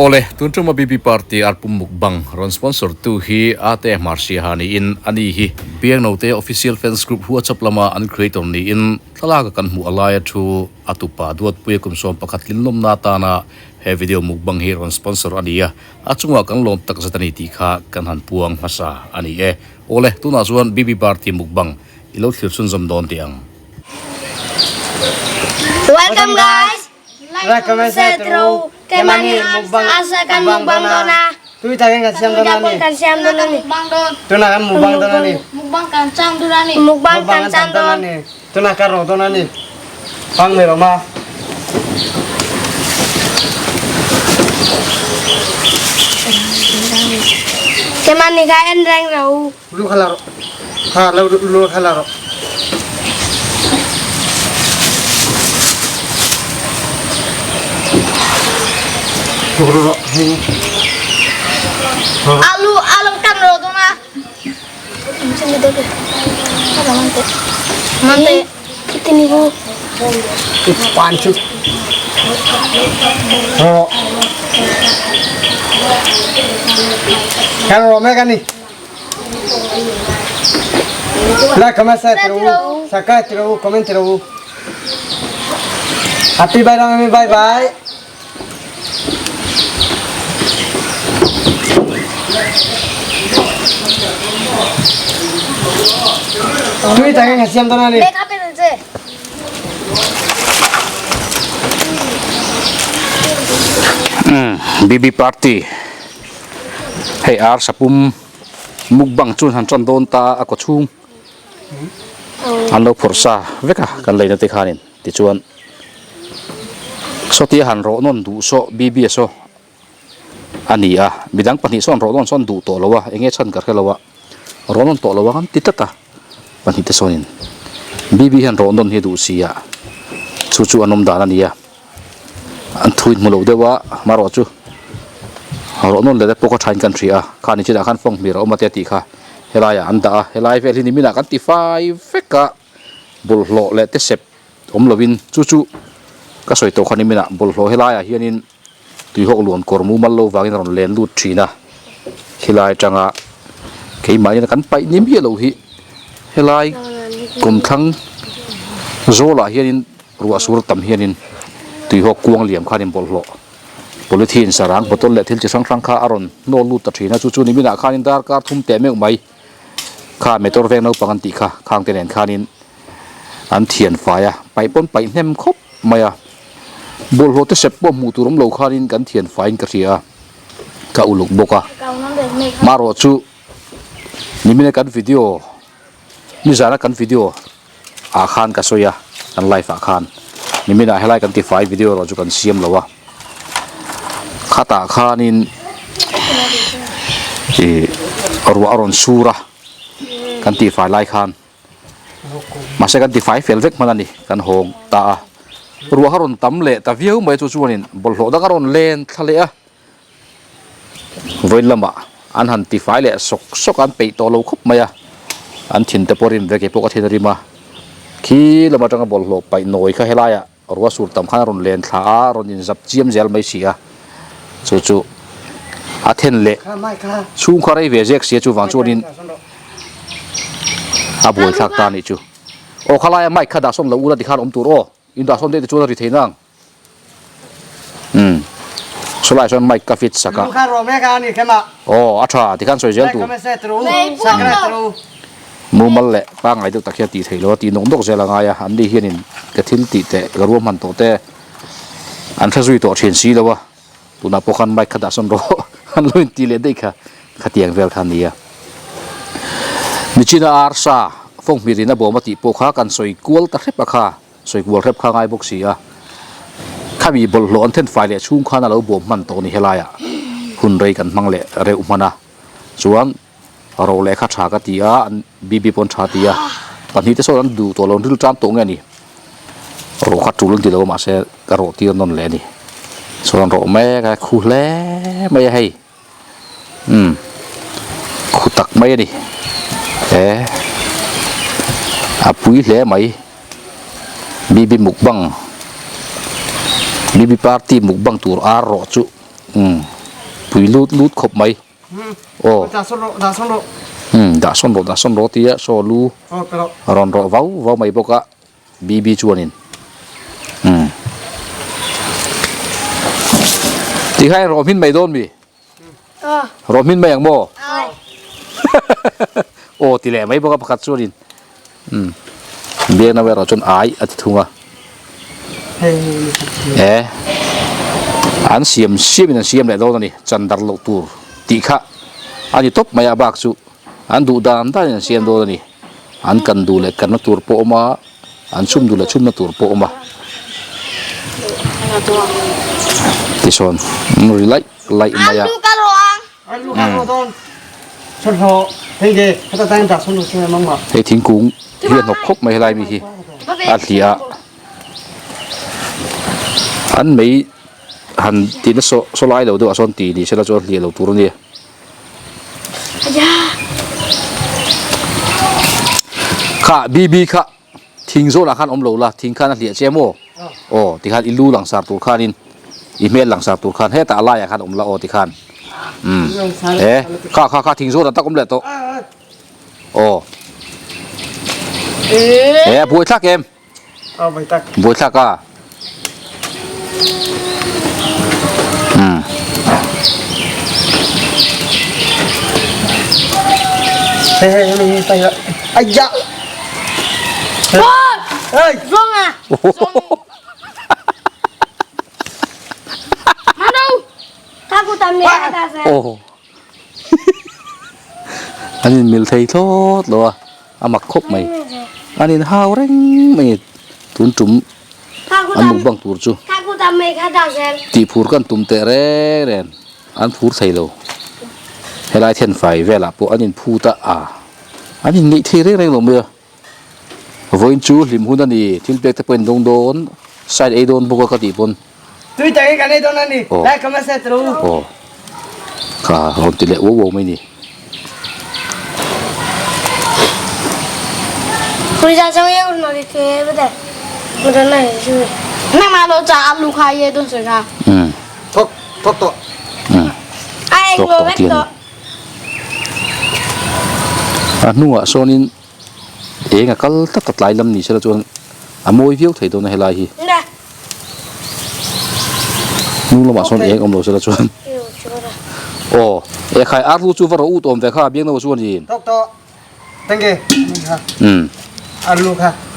Awle, tun tuma BB Party Arpum Mukbang rawn sponsor tu hi Ate Hmarsiaha niin ani hi Biangnote Official Fans Group WhatsApp lama an creator niin thlalak a kan hmuh a laia thu a tupa Duatpuia kum 11 tlinlawmna atana he video mukbang hi rawn sponsor a ni a, a chungah kan lawm takzet a ni tih kha kan han puang hmasa a ni e. Awle, tunah chuan BB Party Mukbang i lo thlir chhunzawm dawn teh ang. Welcome guys! Like, comment, share tru. Kemani asa kan mukbang dona. Tui takin kan siam dona ni. Kan siam dona ni. Tuna kan mukbang dona ni. Mukbang kan chang dona ni. Mukbang kan chang dona ni. Tuna kan ro dona ni. Pang me roma. Kemani ka en reng ro. Lu khala ro. Ha lo lu khala ro. Ro ro. Alu alu kan ro dona. Mante. Kita ni bu. Pancu. Ro. Kan ro me kan ni. Like, comment, share tru. Subscribe tru, comment tru. Happy bye bye bye bye. Tui takin kan siam dawn a ni. BB party hei ar sapum mukbang chu han tan dawn ta a kawchhung an lo phawrh sa vek a kan leina te khanin tichuan sawtia han rawh nawn duh saw BB saw a ni a midang pahnih sawn rawh nawn sawn duh tawh lo a eng nge chhan ka hre lo a rawh nawn tawh lo ang an ti tlat a pahnih te sawnin BB hian rawh nawn hi a duh si a chu chu an awm dan a ni a an thu in hmu lo deuh a amaherawh chu rawh nawn leh te pawh kha thain kan hria a khani chinah khan fawng hmir a awm a te a tih kha helaiah an dah a helai vel hi niminah kan ti fai vek a bawlhhlawh leh te sep awm lovin chu chu ka sawi tawh kha niminah bawlhhlawh helaiah hianin tuihawk luan kawr mumal lo vangin a rawn len lut thin a helai atanga keimahni kan paih ni miah loh hi helai kawmthlang zawlah hianin ruah sur tam hianin tuihawk kuang liam khanin bawlhhlawh polythene sarang bottle leh thil chi hrang hrang kha a rawn hnawl lut ta thin a chu chu niminah khanin darkar thum teh meuh mai kha motor veng naupang an tih kha khang te nen khanin an thian fai a paih pawn paih hnem khawp mai a bawlhhlawh te sep pawh hmuh tur awm lo khanin kan thian faiin ka hria a ka uluk bawk a marawh chu nimina kan video nizana kan video ah khan ka sawi a kan live ah khan nimina helai kan ti fai video erawh chu kan siam lo a khatah khanin ih ruah a rawn sur a kan tih fai lai khan. Mahse kan tifai fel vek hman a ni, kan hawng ta a. Ruah a rawn tam leh ta viau mai chu chuanin bawlhhlawh dang a rawn len thla leh a. Vawiin lamah an han tifai leh sawk sawk a, an peih tawh lo khawp mai a. An thin te pawh a rim ve, keipawh ka thin a rim a. Khi lam atanga bawlhhlawh paih nawi kha helaiah ruah sur tam khan a rawn len thla a, a rawn inzap chiam zel mai si a. Chu chu a then leh chhungkha rei ve zek sia chuvang chuanin a buai thlak ta anih chu. Aw khalaia mic kha dah sawn lo ula tikhan awm tur aw, in dah sawn daih te chuan a ri thei nang. Umm sawlai sawn mic ka fit sak a. Aw a tha tikhan sawi zel tur. Mumal leh pangngai deuh tak hian tih theih lo a tih nawk nawk zel a ngai a, an ni hianin ka thil tih teh ka ruahman tawh te an hre zui tawh thin si lo a, tunah pawh khan mic kha dah sawn rawh an lo inti leh daih kha khatiang vel kha a ni a. Nichina arsa fawnghmirin a bawm a tih pawh kha kan sawi kual ta hrep a kha. Sawi kual hrep kha ngai bawk si a, khami bawlhhlawh an then fai leh chhung khan a lo bawm hman tawh a ni helaiah hun rei kan hmang leh reuh hman a, chuan ro leh kha tha ka ti a, an bibi pawn tha ti a, pahnih te sawn an duh tawh lo an ril tan tawh nge a ni, ro kha tul an ti lo a mahse ka rawh tir nawn leh a ni, chuan rawh mek a khu hle mai a hei. Umm khu tak mai a ni he a pui hle mai bibi mukbang bibi party mukbang tur ar rawh chu umm. Pui lut lut khawp mai. Aw. Dah sawn rawh, dah sawn rawh. Umm, dah sawn rawh, dah sawn rawh tia saw lu a rawn rawh vau vau mai bawk a, BB chuanin. Umm. Tikhan rawh hmin mai dawn mi? Rawh hmin mai ang maw? Aw ti leh mai bawk a pakhat chuanin. Umm. Biakna erawh chuan ai a ti thung a. E an siam siamin an siam leh dawn a ni. Chan dar loh tur tih kha a ni tawp mai a bak chu an duh dan danin an siam dawn a ni. An kan duh leh kanna tur pawh a awm a, an chhum duh leh chhumna tur pawh a awm a. Tisawn an ri laih laih mai a. Hei thingkung hi a hnawk khawp mai helai mi hi a hliah a an mei han tih na saw saw lai lo deuh ah sawn tih ni sela chuan hliah lo tur a nia. Kha BB kha thing zawnah khan awm lo la thing khan a hliah che maw aw tikhan i lu langsar tur khanin i hmel langsar tur khan hetah a laiah khan awm la aw tikhan umm e kha kha kha thing zawnah tak awm leh tawh aw e a buai thlak em buai thlak a umm Hei hei hei hei hei Ai da. Hey. Zonga. Manu. Ka ku tam ni ta sa. Oh. An in mil thei thlawt lo a, a mak khawp mai. An in hau reng mai tun tum an mukbang tur chu. Tih phur kan tum teh reng reng an phur thei lo. Helai thianfai velah pawh an in phut a, a an in ngeih thei reng reng lo mai a. Vawiin chu hlim hun a ni, thil pek te pawh in dawng dawn, side ei dawn bawk a ka tih pawn. Tui takin kan ei dawn a ni, like comment share teh u. Aw, kha rawn ti leh uau uau mai ni. Umm. Thawk, thawk tawh. Umm, thawk tawh ti a ni. A hnungah sawnin eng a kal tlat a tlai lam ni sela chuan a mawi viau thei dawn a helai hi. Hnung lamah sawn eng awm lo sela chuan aw e khai ar lu chu va rawh ut awm ve kha biangno chuanin. Umm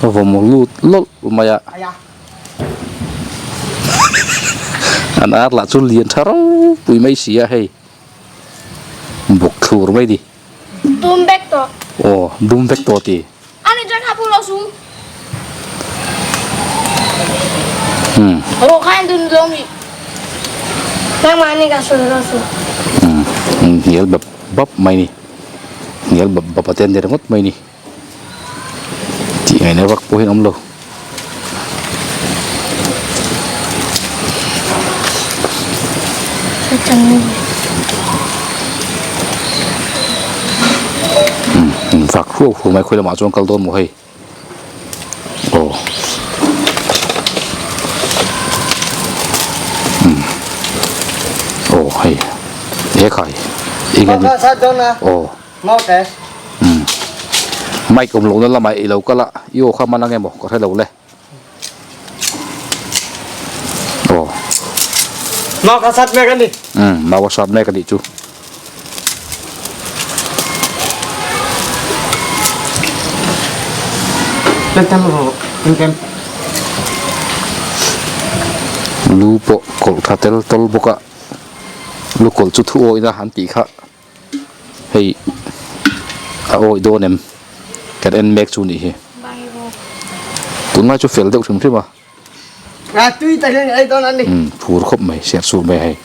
ka vawm lut lawlh mai a. An ar lah chu lian tha ropui mai si a hei. Bawk thlur mai ni. Dum vek tawh. Aw, dum vek tawh ti. Ani chuan ha phu lo su. Hmm. Ro khan dun lo mi. Nangmah ni ka sawi lo su. Hmm, hnial bap bap mai ni. Hnial bap bap a te an ni ringawt mai ni. Tih ngaihna vak pawh hian awm lo. Umm vak huau huau mai khawi lamah chuan kal dawn maw hei aw umm aw hei he khai eng nge ni aw. Umm mic awm lohna lamah i lo kal a i aw kha man ang emaw ka hre lo le aw Mau ka sat mek a ni umm mau a sat mek a nih chu. Lu pawh kawlh tha tel tawl bawk a lu kawlh chu thu awih na an tih kha. Hei a awih dawn em kan en mek chu nih hi tunlai chu fel deuh hrim hrim a a tui tak hian ei dawn a ni umm phur khawp mai serh sur mai hei.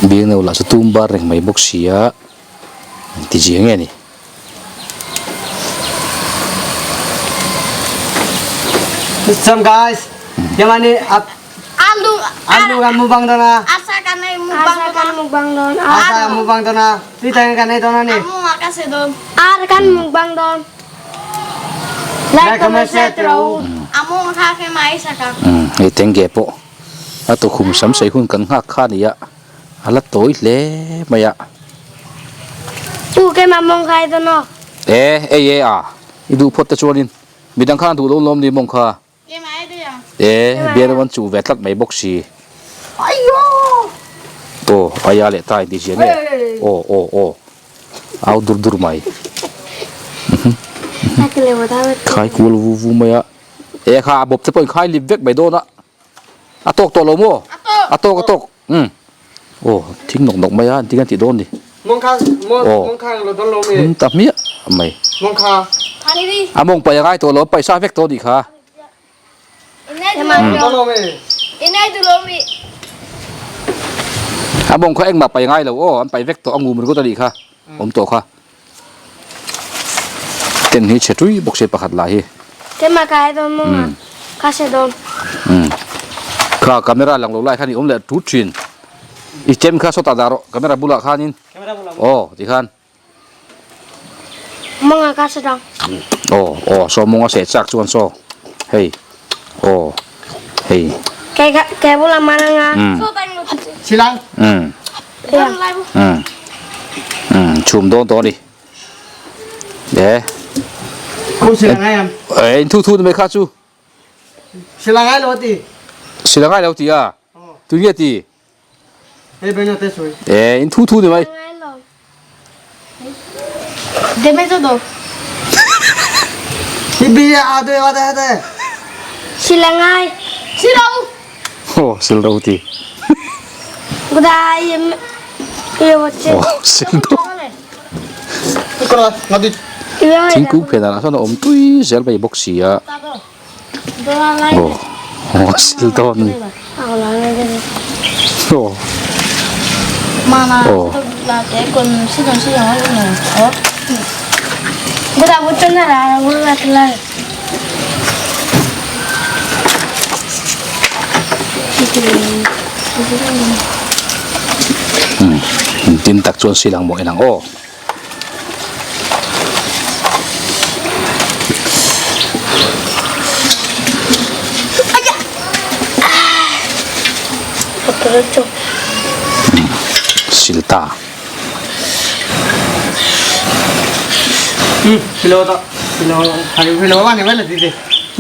Biangno lah chu tum bar reng mai bawk si a ti zia nge ni. What's up guys? Yang ni up Alu alu kan mubang dah lah. Asa ka Arsa kan mukbang dawn. Arsa kan mukbang dawn a. Tui takin kan ei dawn a ni. Ar kan mukbang dawn. Like, comment, share rawh u. Umm hei tenge pawh a tukhum sam sei hun kan nghak kha a ni a, a la tawi hle mai a. U keimah mawng kha ei dawn aw. E ei e a, i duh phawt te chuanin midang khan duh lo lawm ni mawng kha. E bial an chuh ve tlat mai bawk si. Aw aia leh ta inti ziah nge aw aw aw au dur dur mai. Khai kual vu vu mai a. E kha a bawp te pawh in khai lip vek mai dawn a. A tawk tawh lo maw? A tawk a tawk. Umm. Aw thing nawk nawk mai a engtin an tih dawn ni. Aw phun ta hmiah mai. A mawng paih a ngai tawh lo paisa vek tawh a nih kha. A mawng kha engmah paih a ngai lo aw an paih vek tawh a ngum ringawt a nih kha awm tawh kha. Ten hi chhe tui bawk se pakhat lah hi. Keimah ka ai dawn mawng a, ka hre dawn. Umm. Kha camera lang lo lai khan i awm leh tut thin. I chem kha sawtah dah rawh camera bulah khanin. Aw tikhan. Mawng a ka hre dawn. Aw aw saw mawng a seh chak chuan saw hei aw hei. Kei kha kei bulah man anga. Umm. Silang. Umm. Umm umm chhum dawn tawh a ni e e in thu thu ni mai kha chu sila ngai lo ti sila ngai lo ti a tu nge ti e in thu thu ni mai Sila ngai. Oh, sil ro ti. Oh, sil ro. Thingkung phenah sawn a awm tui zel mai bawk si a. Oh, oh, sil dawn a ni. Oh. Oh. Hmm, tin tak chuan silang maw inang aw. Silta.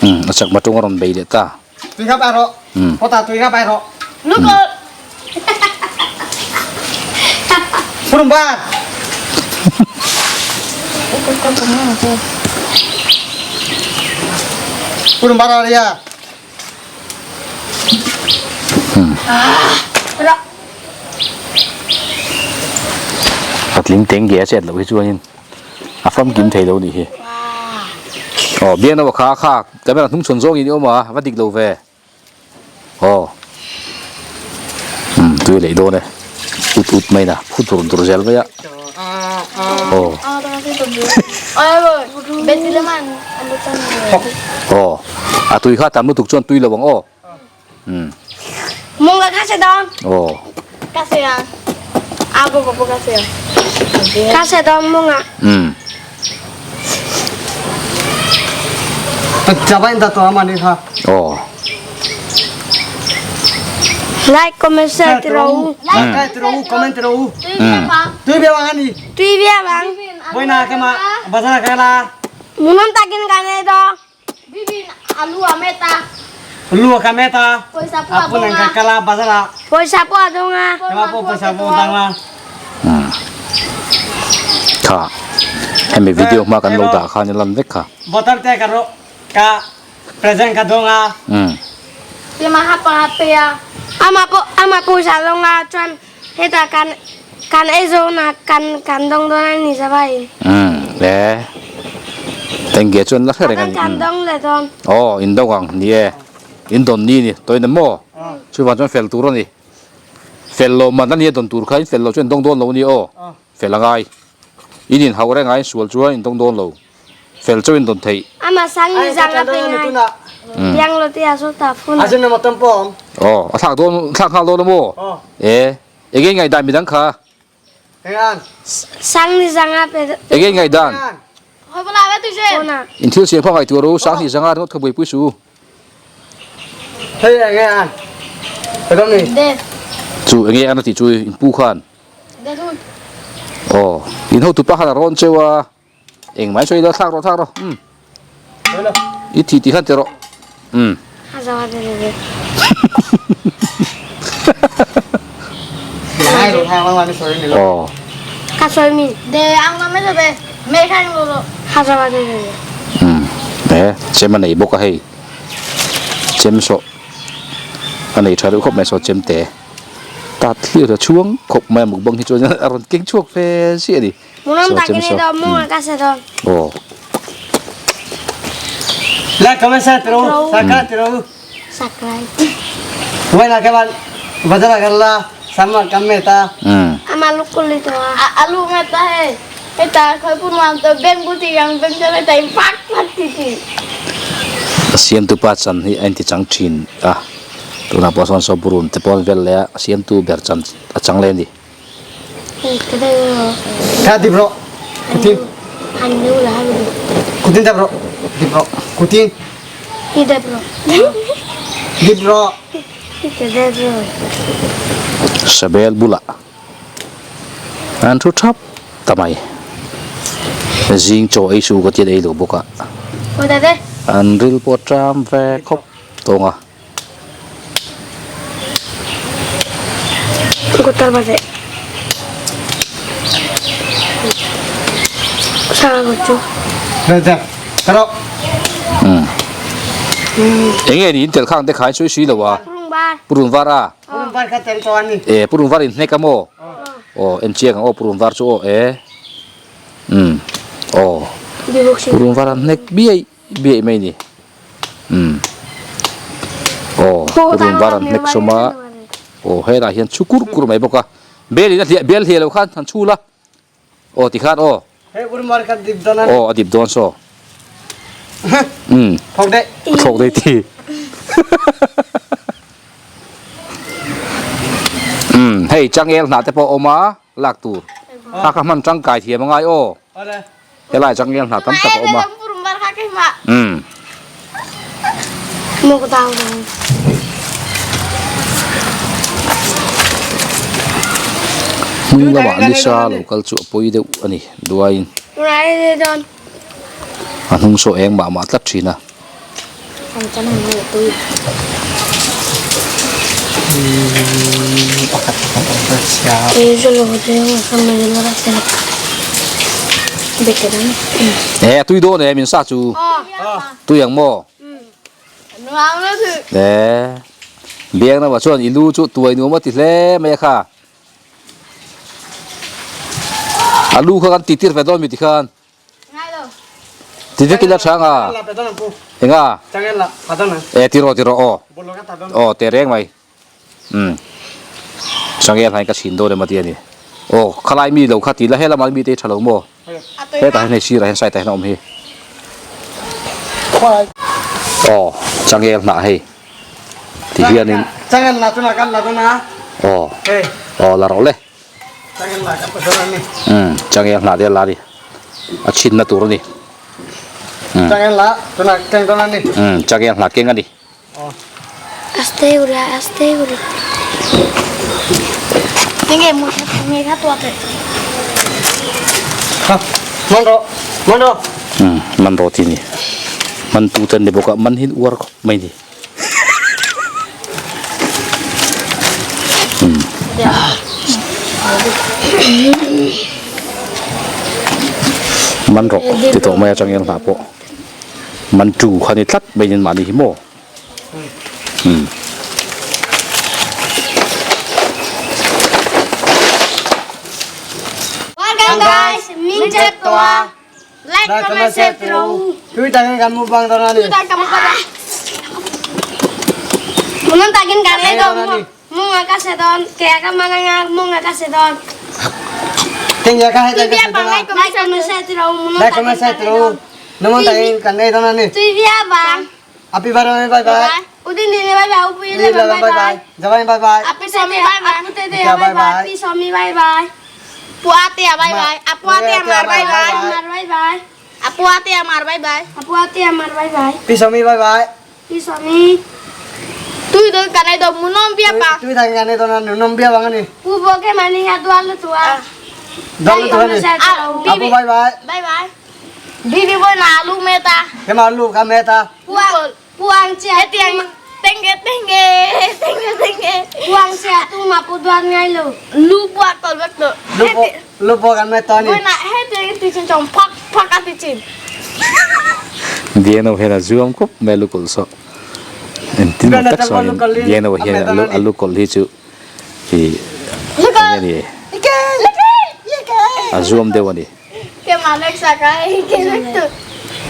Um a chakma tung a rawn bei leh ta. Um. Patling teng ge a chet loh hi chuanin a famkim thei lo nih hi. Aw biakna aw kha kha camera hnung chhawn zawngin i awm a va dik lo ve. Aw umm tui leh dawn e ut ut mai na phu dur dur zel mai a aw aw a tui kha tam lutuk chuan tui lo ang aw umm aw umm. Aw. Like comment share ti rawh u. Like ti rawh u, comment ti rawh u. Tui bia bang ani. Tui bia bang. Boina kema bazar kala. Munam takin kan ei do. Bibin alu ameta. Lu kameta. Poisa pu Apu nang kala bazar. Poisa pu adonga. Kema pu poisa pu dangla. Kha hemi video hma kan lo dah khan i lan vek kha. Bottle te ka rawh ka present ka dawng a. Umm. Tima hapa hape a. Ama pawh ama pawisa dawng a chuan hetah kan kan ei zawn a kan kan dawng dawn a ni zavai. Umm e tengge chuan la hre reng a ni. Kan dawng leh dawn. Aw in dawng ang ni e in dawn ni ni tawina maw chuvang chuan fel tur a ni. Fel lo man a nia dawn tur kha in fel lo chuan in dawng dawn lo a ni aw. Fel a ngai. In in hauh reng a in sual chuan in dawng dawn lo. Fel chauh in dawn theih. Ama sang ni zang a pe ngai. Piang lo te a saw ta phun a. Aw a thlak dawn thlak nghal dawn a maw? E. Enge ngaihdan midang kha? Engan. Sang ni zanga pe. Enge ngaihdan? Pawna. In thil siam kha ngaihtuah rawh u, sang ni zanga ringawt kha buaipui suh u. Hei enge an? Ka ni. Chu enge an a tih chu in pu khan. Aw, in hotupa khan a rawn cheu a. Eng mai sawi lo thlak rawh thlak rawh umm i thi tih khan ti rawh umm. Aw. Umm e chem a nei bawk a hei chem sawh a nei tha deuh khawp mai saw chem te tat hlir a chhuang khawp mai a mukbang hi chuan a rawn keng chhuak ve chiah a ni. Munam takin i dawn mung a ka se dawn. Aw. La kama sa tro, sa ka tro. Sakrai. Wai la kawan badala karla sama kamme ta. Ama lukul itu a alu me ta he. He ta khoi pun wang to beng bu ti yang beng chale ta pak pak ti ti. Siamtu pa chan hi a inti chang thin a, tunah pawh sawn saw purun te pawh an vel leh a, siamtu ber chan a chang leh a ni. Kha dip rawh. Kutin. Kutin dap rawh. Dip rawh. Kutin. Dip rawh. Dip rawh. Sabel bulah an thu thap ta mai. Zing chaw ei su ka tiat ei lo bawk a. An ril pawh tram ve khawp tawng a. Enge ni in tel khang te khai sawi si lo a purun var a e purun var in hnek a maw aw en chiang ang aw purun var chu aw e umm aw purun var an hnek biai biaih mai ni umm aw purun var an hnek sawm a aw helaiah hian chhu kur kur mai bawk a bel in a hliah bel hliah loh khan han chhul a aw tikhan aw aw a dip dawn saw umm a thlawk daih ti umm hei changel hnah te pawh a awm a lak tur a kha hman tangkai thiam a ngai aw. Helai changel hna tam tak a awm a. Umm. Hmun lamah nisa lo kal chu a pawi deuh a ni duaiin a hnung saw eng mah mah tlat thin a. E a tui dawn e min sa chu tui ang maw e biang lamah chuan i lu chu tuai nuam a ti hle mai a kha a lu kha kan ti tir ve dawn mi tikhan. Ti vek ila chhang a. Enga? E ti rawh ti rawh aw. Aw teh reng mai. Umm. Changel hain ka chhin dawn em a ti a ni. Aw khalai mi lo kha ti la helama mi te hi tha lo maw? Hetah hian hei sirah hian side ah hian a awm hi. Aw changel hnah hei. Ti hianin. Aw. Aw la rawh le. Umm changel hnah te a la a ni a chhinna tur a ni umm umm changel hnah keng a ni. Umm man rawh tih a ni man tu te an ni bawk a man hi an uar khawp mai a ni. Man rawh ti tawh mai atangin hla pawh man tu kha ni tlat mai in mahni hi maw umm. Welcome guys, min chat tua. Like, comment, share, tiro. Tui takin kan mukbang dawn a ni. Munam takin kan ei dawn munga ka se dawn ke ka mananga munga ka se dawn. Keng ya ka he ta ka se dawn. Like, comment, share, tiro. Munam Like, comment, share, tiro. Namon takin kan ei dawn a ni. Tui via bang. Happy birthday, bye bye. Bye. Udindini bye bye. Upu 11 bye bye. Jawai bye bye. Api Swami bye bye. Apu Tete bye bye. Pi Swami bye bye. Pu Atea bye bye. Apu Atea mar bye bye. Mar bye bye. Apu Atea mar bye bye. Apu Atea mar bye bye. Pi Swami bye bye. Pi Swami. Tui do kanai do munom bia pa. Tui thang kanai do na nunom bia bang ani. Pu bo ke mani ha dual tua. Dual tua ni. Apu bye bye. Bye bye. Bibi boy na alu meta. Ke ma alu ka meta. Pu Puang chia Hetiang tenge tenge tenge tenge. Puang chia tu ma pu duan ngai lo. Lu pua tol vek to. Lu po lu po kan me to ni. Boy na hetiang ti chin chong phak phak a ti chin. Biano hian a zuam khawp mai a lu kawlh saw. Engtin maw tak sawn in Biano hian a lu kawlh hi chu ih eng nge ni a zuam deuh a ni.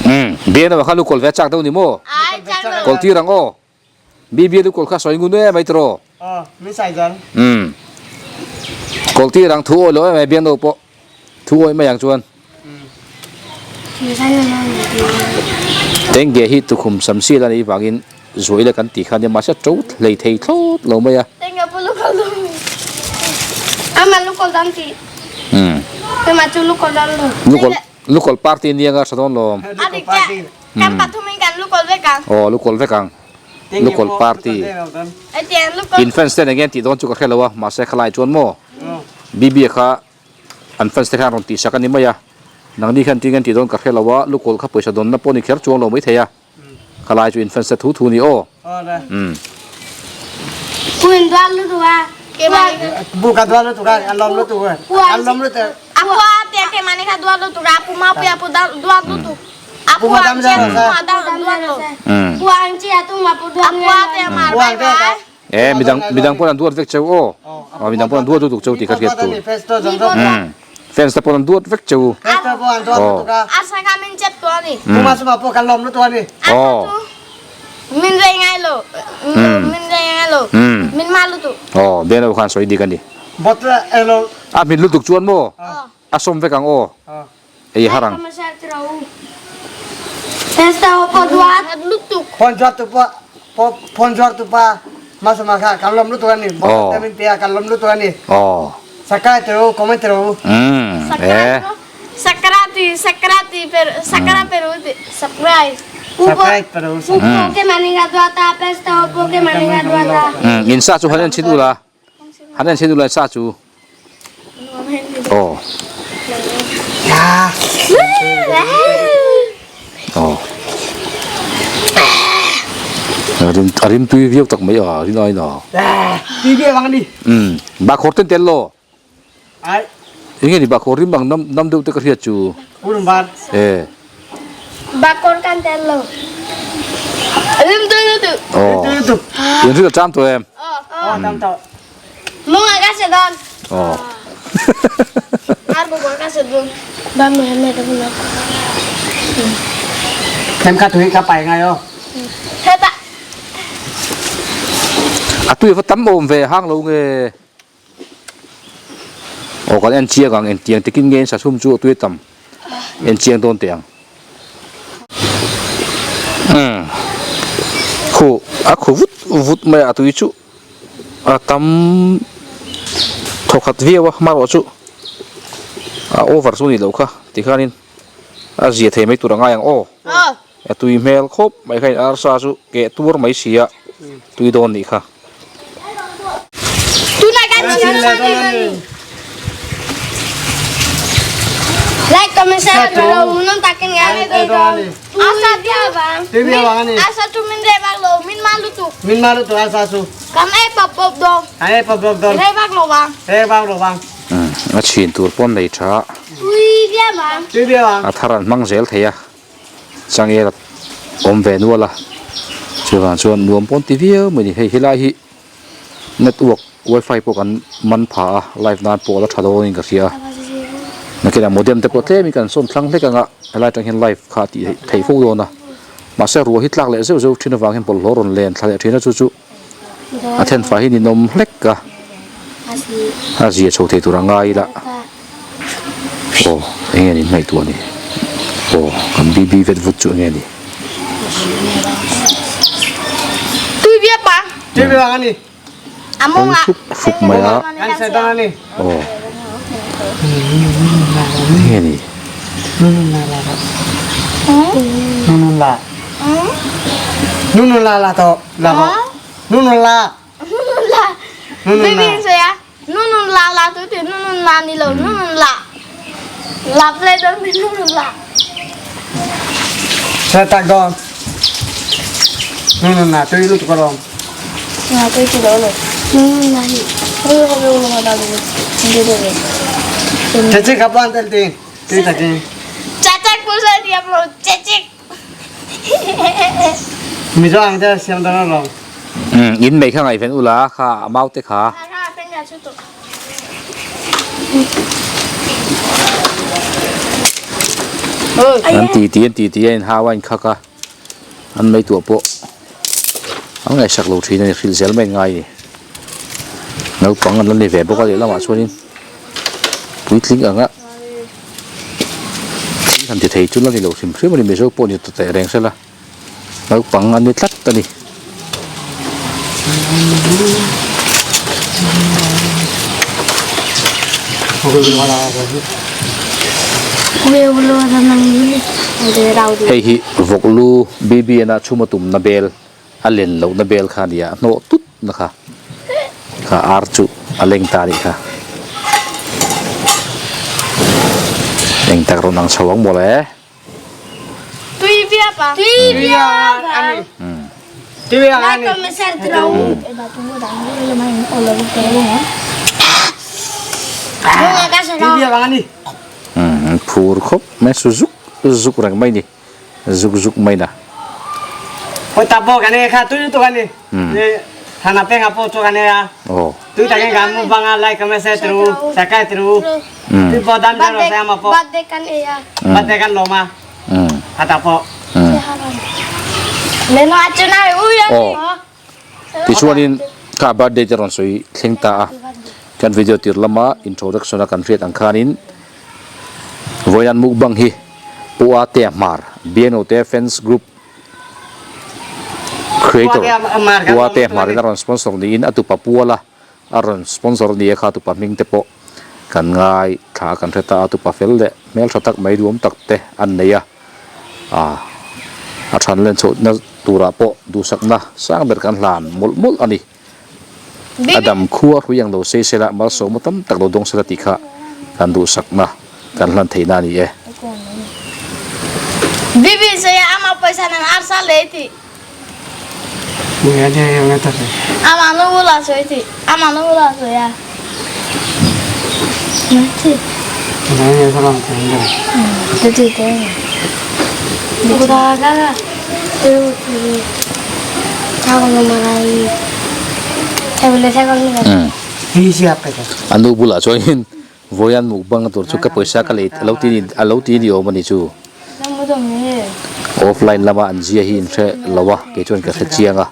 Umm Biano kha lu kawl ve a chak deuh ni maw? Kawl tir ang aw. Bibi lu kawl kha sawi ngun em mai tiraw? Umm kawl tir ang thu awi lo em mai Biano pawh thu awi mai ang chuan. Tengge hi tukhum sam sil a nih vangin zuai la kan tih kha nia mahse a to hlei thei thlawt lo mai a. Lukawlh party nia nga tha dawn lawm. Aw lukawlh vek ang. Lukawlh party. In fans ten enge an tih dawn chu ka hre lo a mahse khalai chuan maw Bibi kha An fans te khan rawn tih sak a ni mai a, nangni khan tin an tih dawn ka hre lo a, lukawl kha pawisa dawnna pawh ni kher chuang lo mai thei a, khalai chu in fans te thu thu ni aw. Umm. Kuin dual lutuk a. Bu ka dual lutuk a, an lawm lutuk a, an lawm lutuk. Apu a te ke mani kha dual lutuk a, apu ma pu apu dual lutuk. Apu ang chi apu ma dual lutuk. Pu ang chi atu ma pu dual Apu a te mar bai bai. E midang midang pawn an duat vek cheu aw aw midang pawn an duat lutuk cheu tih ka hriat tur umm fans te pawn an duat vek cheu aw aw aw Beno khan sawi dik a ni a hmin lutuk chuan maw a sawm vek ang aw ei har ang. In sa chu han en chhin ula. Han en chhin ula sa chu. Aw. Aw. A rim a rim tui viau tak mai a rin ai na. Tui viau ang ani. Um bakhawr ten tel lo. Ai. Enge ni bakhawr rim ang nam nam deuh te ka hriat chu. Purun ban. E. Bakhawr kan tel lo. Rim tui lutuk. Aw. Tui lutuk. In ri ka cham tawh em? Aw cham tawh. Mong ka se don. Aw. Ar bo ka se don. Ba mo me da na. Them kha tui kha pai ngai o. Heta. A tui va tam awm ve hang lo nge. Aw kan en chiang ang engtiang takin nge in sachhum chu a tui tam en chiang dawn teh ang. Umm khu a khu vut vut mai a tui chu a tam thawkhat viau a hmarawh chu a over chu a nih loh kha tikhanin a zia thei mai tur a ngai ang aw a tui hmel khawp mai kha in arsa chu keh tur mai si a tui dawn nih kha. Like comment share lo non takin nga le don. Asa dia bang. Asa tu min re bak lo min ma lu tu. Min ma lu tu asa su. Kan ai pop pop do. Ai pop pop do. Re bak lo bang. Re bak lo bang. A chhin tur pawn nei tha. Tui bia bang. Tui bia bang. A thar an hmang zel thei a. Changel awm ve nual a chuvang chuan nuam pawn ti viau mai a ni hei helai hi network wifi pawh kan man pha a live nan pawh a la tha dawn in ka hria a nakinah modem te pawh tlem in kan sawn thlang hlek ang a helai atang hian live kha a tih theih fo dawn a mahse ruah hi tlak leh zeuh zeuh thin avang hian bawlhhlawh rawn len thla leh thin a chu chu a then fai hi ninawm hlek a a zia chho thei tur a ngai ila. Aw eng nge ni ngaihtuah ni aw kan BB vet vut chu eng nge ni. Kawng hruk hruk mai a. Aw. Enge ni? In mei kha ngaihven ula kha a mau te kha. An ti ti an ti ti a inhau a inkhak a an mei tuah pawh an ngaihsak lo thin a ni hrilh zel mai ngai a ni naupang an la ni ve bawk a lehlamah chuanin puitling anga thil han ti thei chu la ni lo hrim hrim a ni mizo pawh ni ta teh reng sela. Naupang an ni tlat a ni. Hei hi vawk lu BBN a chhum a tumna bel a len lohna bel kha a ni a, a hnawh tut na kha kha ar chu a leng ta a nih kha. Eng tak rawn ang chho ang mawle. Tui viap a. Tui viap a. Tui viap a ni. Tui viap a ni. Phur khawp mai su zuk zuk reng mai ni. Zuk zuk mai na. Hoi ta pawh kan e kha tui lutuk a ni. Thana peng a pawh chu kan e a. Tui takin kan mu bang a like comment share turu subscribe turu. Tui pawh dam dam rawh se ama pawh. Birthday kan ei a. Birthday kan lawm a. Hata pawh. Leno a chu nai ui a ni. Tichuanin kha birthday te rawn sawi thleng ta a. Kan video tir lama introduction a kan hriat ang khanin vawiin mukbang hi Pu Atea Hmar Biangnote fans group Creator Pu Atea Hmar in a rawn sponsor niin a tupa puala a rawn sponsor nia kha tupa hming te pawh kan ngai thla kan hre ta a tupa fel leh hmel tha tak mai duam tak te an nei a ah a than len chhoh na turah pawh duhsakna sang ber kan hlan mawlh mawlh a ni a dam khua hrui ang lo sei sela malsawma tam tak lo dawng sela tih kha kan duhsakna kan hlan theihna a ni e. Bibi saya ama pawisa nang arsa lei ti. Ama nu bula sawi ti. Ama nu bula sawi a. A nu bulah chuanin Vawian mukbang tur chu ka pawisa ka lei a lo ti ni a lo ti ni awm a ni chu. Offline lama an zia hi in hre lo a kei chuan ka hre chiang a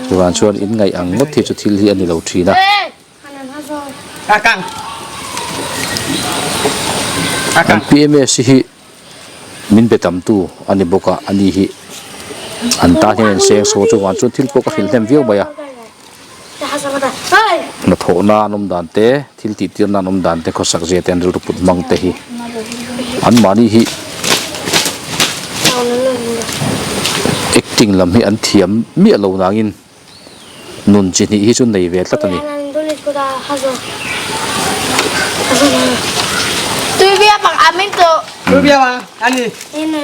chuvang chuan in ngaih ang ngawt hi chu thil hi a ni lo thin a. An PMS hi min be tam tu a ni bawk a ani hi an tan hian in seng saw chuvang chuan thil pawh ka hrilh hnem viau mai a. Hnathawhna an awm dan te thil tih tirna an awm dan te khawsak zia te an rilru put hmang te hi anmahni hi acting lam hi an thiam miah lo nangin nun chi hnih hi chu nei ve tlat a ni.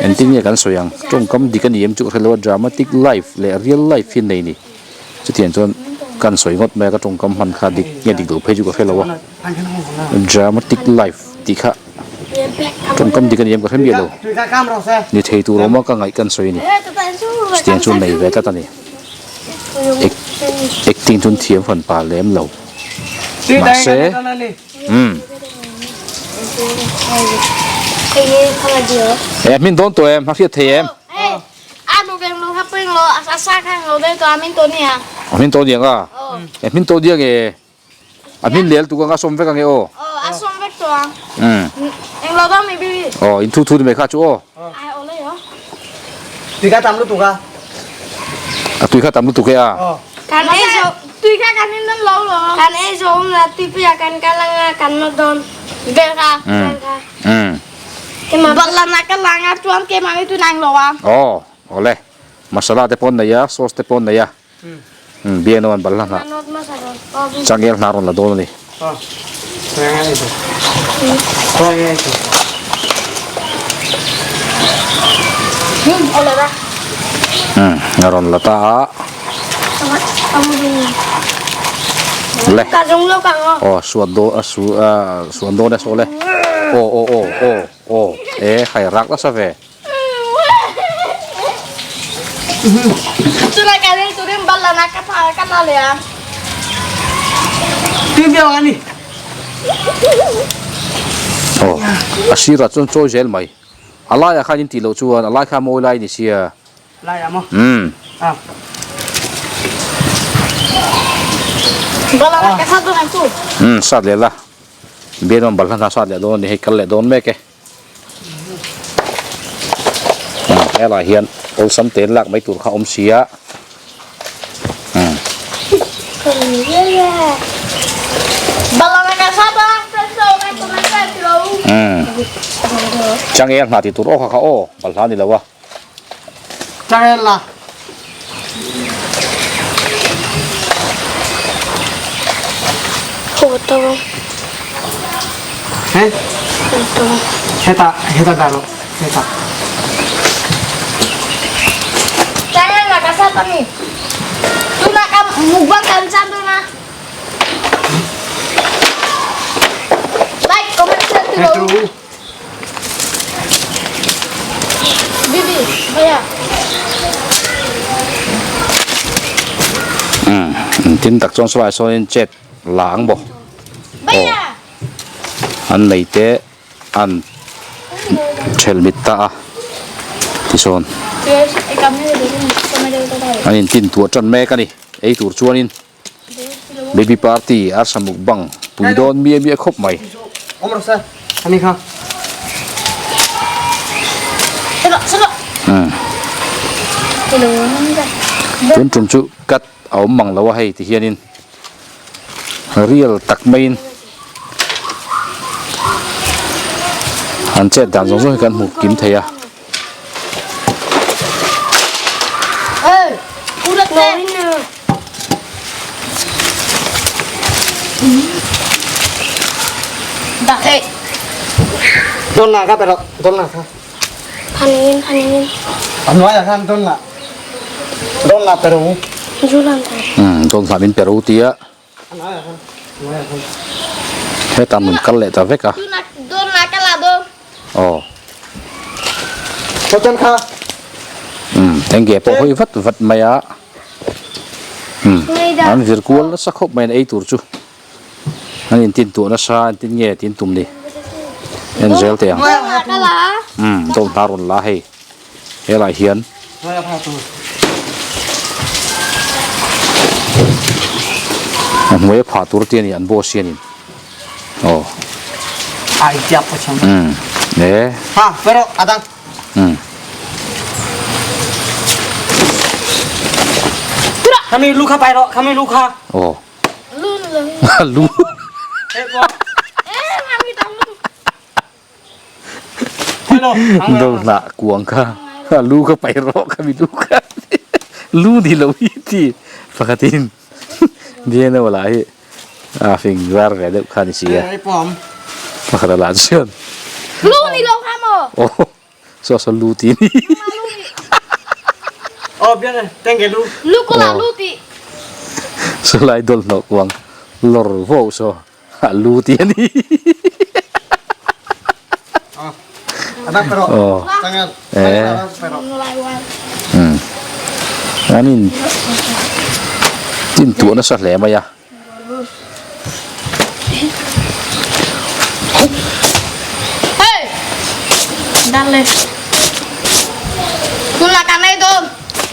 Engtin nge kan sawi ang tawngkam dik a ni em chu ka hre lo a dramatic life leh real life hi nei ni. Chutiang chuan kan sawi ngawt mai a ka tawngkam hman kha dik nge dik loh phei chu ka hre lo a dramatic life tih kha tawngkam dik a ni em ka hre miah lo ni thei tur awm a ka ngaih kan sawi a ni chutiang chu nei ve tlat a ni acting chu an thiam hran pa lem lo mahse umm e hmin dawn tawh em a hriat thei em. A nu keng lo kha peng lo a sa kha lo deuh tawh a min tawh nia. A min tawh niang a. E min tawh niang e. A min lel tuk ang a sawm vek ang e aw. Aw a sawm vek tawh ang. Eng lo dawm mi bibi. Aw in thu thu ni mai kha chu aw. Ai aw lei aw. Tui kha tam lutuk a. A tui kha tam lutuk e a. Aw. Kan ei zo Tui kha kan in dawn lo lo. Kan ei zo awm la tuipuiah kan kal anga kan nawt dawn. Vel kha. Vel kha. Umm. Keimah Balhla na ka la anga chuan keimah ni tui nang lo a. Aw awle masala te pawh an nei a sauce te pawh an nei a. Umm biakna an balhla hnah changel hnah rawn la dawn a ni. Umm a rawn la ta a. Le. Aw suat dawn a su a suan dawn e saw le. Aw aw aw aw aw e khai rak nasa ve. Chulai ka ril turin balana ka pha ka la le a. Tui viau a ni. Aw, a sirah chuan chawi zel mai. A laiah khan in tih loh chuan a lai kha mawi lai ni sia. Lai ah maw? Umm. Ah. Balana ka sat dawn ang chu. Umm, sat leh la. Bianuam balhla hna sat leh dawn a ni hei kal leh dawn mek e. Helai hian awlsam te lak mai tur kha awm si a. Changel hna tih tur aw kha kha aw balhla ni lo a. Changel la. He? Heta, heta dah lo. Heta. Jangan lah kasar kami. Tu nak kam mukbang kan chan tu na. Like, comment, share tu. Bibi, baya. Umm, tin tak chuan sawlai sawnin chet la ang bawk. Baya. An nei te an thelh mit ta a tisawn an intin tuah tan mek a ni ei tur chuanin baby party arsa mukbang pui dawn miah miah khawp mai. Tun tum chu cut a awm mang lo a hei ti hianin real tak maiin an chet dan zawng zawng hi kan hmu kim thei a. Dawn hlah min pe ro tia hetah mun kal leh ta vek a. Aw. Eng ge pawh hawi vat vat mai a. An vir kual nasa khawp mai an ei tur chu. An intin tuah nasa entin nge tin tum ni. En zel teh ang. Dawn hna rawn la hei. Helai hian. A hnuai a phah tur te a ni an boss hianin. Aw. Umm e. Umm. Aw. Lu. Do hnah kuang kha a lu kha paih rawh kha mi lu kha lu ni lo hi ti pakhatin bian emaw lah hi a fing zar ve deuh kha ni si a pakhat a lah chuan lu ni lo kha maw aw saw saw lu ti ni aw bian tenge lu lu ko la lu ti saw lai dol hnawh kuang lawr vo saw A lu ti a ni. Aw. Eh. An in tin tuah nasa hle mai a.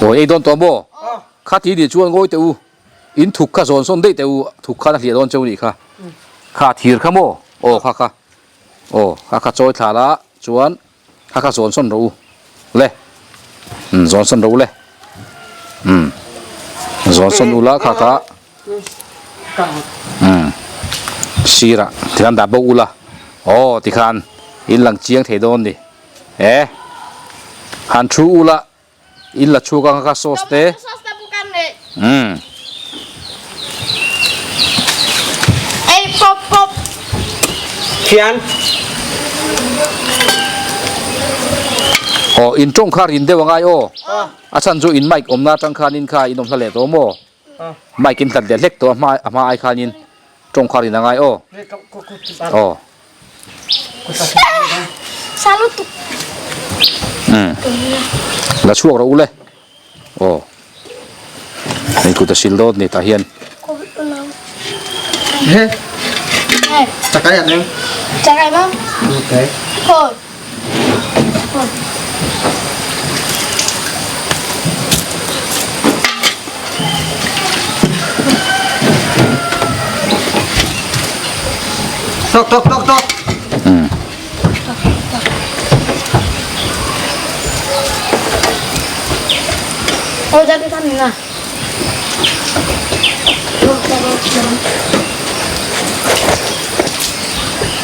Aw ei dawn tawh maw? Kha ti nih chuan ngawi teh u. In thuk kha zawn sawn daih teh u, thuk khan a hliah dawn cheu nih kha. Kha thir kha maw? Aw kha kha. Aw kha kha chawi thla la chuan kha kha zawn sawn rawh u le. Umm zawn sawn rawh u le. Umm zawn. Zawn sawn ula kha kha umm sirah tikhan dah bawk ula aw tikhan in lang chiang thei dawn ni e han thu ula in la chhuak ang kha sauce te umm. Aw in tawng kha rin deuh angai aw. A chhan chu in mic awmna atang khanin kha in awm hla leh tawh maw? Mic in hlat leh hlek tawh a hma a hma ai khanin tawng kha rin a ngai aw. Aw. Umm. La chhuak rawh u le. Aw. Hei kut a sil dawt ni tah hian. Chakai an Chakai maw? Okay. Khawi. Tok tok tok tok. Hmm. Aw jadi kan ni lah.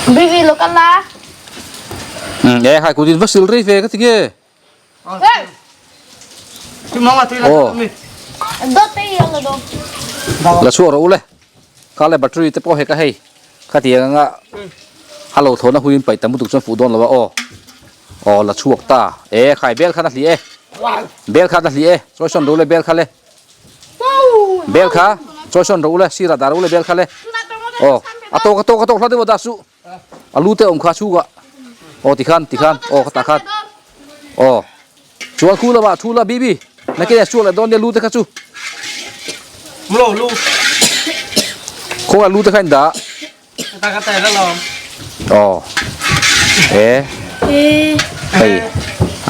Bibi lo kal la. Hmm, e khai kutin va sil rei ve ka ti nge. Oh. La chhuak rawh u le. Kha le battery te pawh hek a hei. Khatiang anga a lo thawn a huiin paih tam lutuk chuan fuh dawn lo a aw. Aw la chhuak ta. E khai bel khan a hli e. Bel khan a hli e. Chawi sawn rawh u le bel kha le. Bel kha chawi sawn rawh u le sirah dah rawh u le bel kha le. Aw a tawk a tawk a tawk hla deuh a dah suh. A lu te awm kha chhungah aw tikhan tikhan aw ka tah khan aw chuan khu lamah thu la bibi nakin ah chhuak leh dawn nia lu te kha chu Lo lu khawngaih lu te kha in dah aw e hei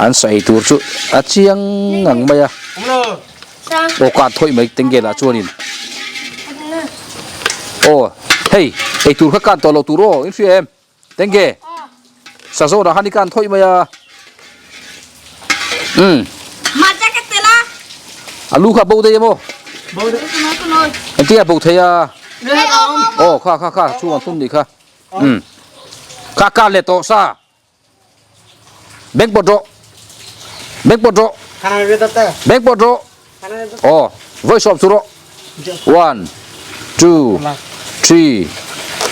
an sa ei tur chu a chiang ngang mai a aw kan thawih mai tengge lah chuanin aw hei ei tur kha kan tawh loh tur aw in hria em tengge sa zawrah khan i kan thawih mai a umm a lu kha bo daih em aw engtin a bo thei a aw kha kha kha chhung an thun nih kha umm kha kan leh tawh sa. Beng pawt rawh. Beng pawt rawh. Beng pawt rawh. Aw, vawi sawm chu rawh. One, two, three,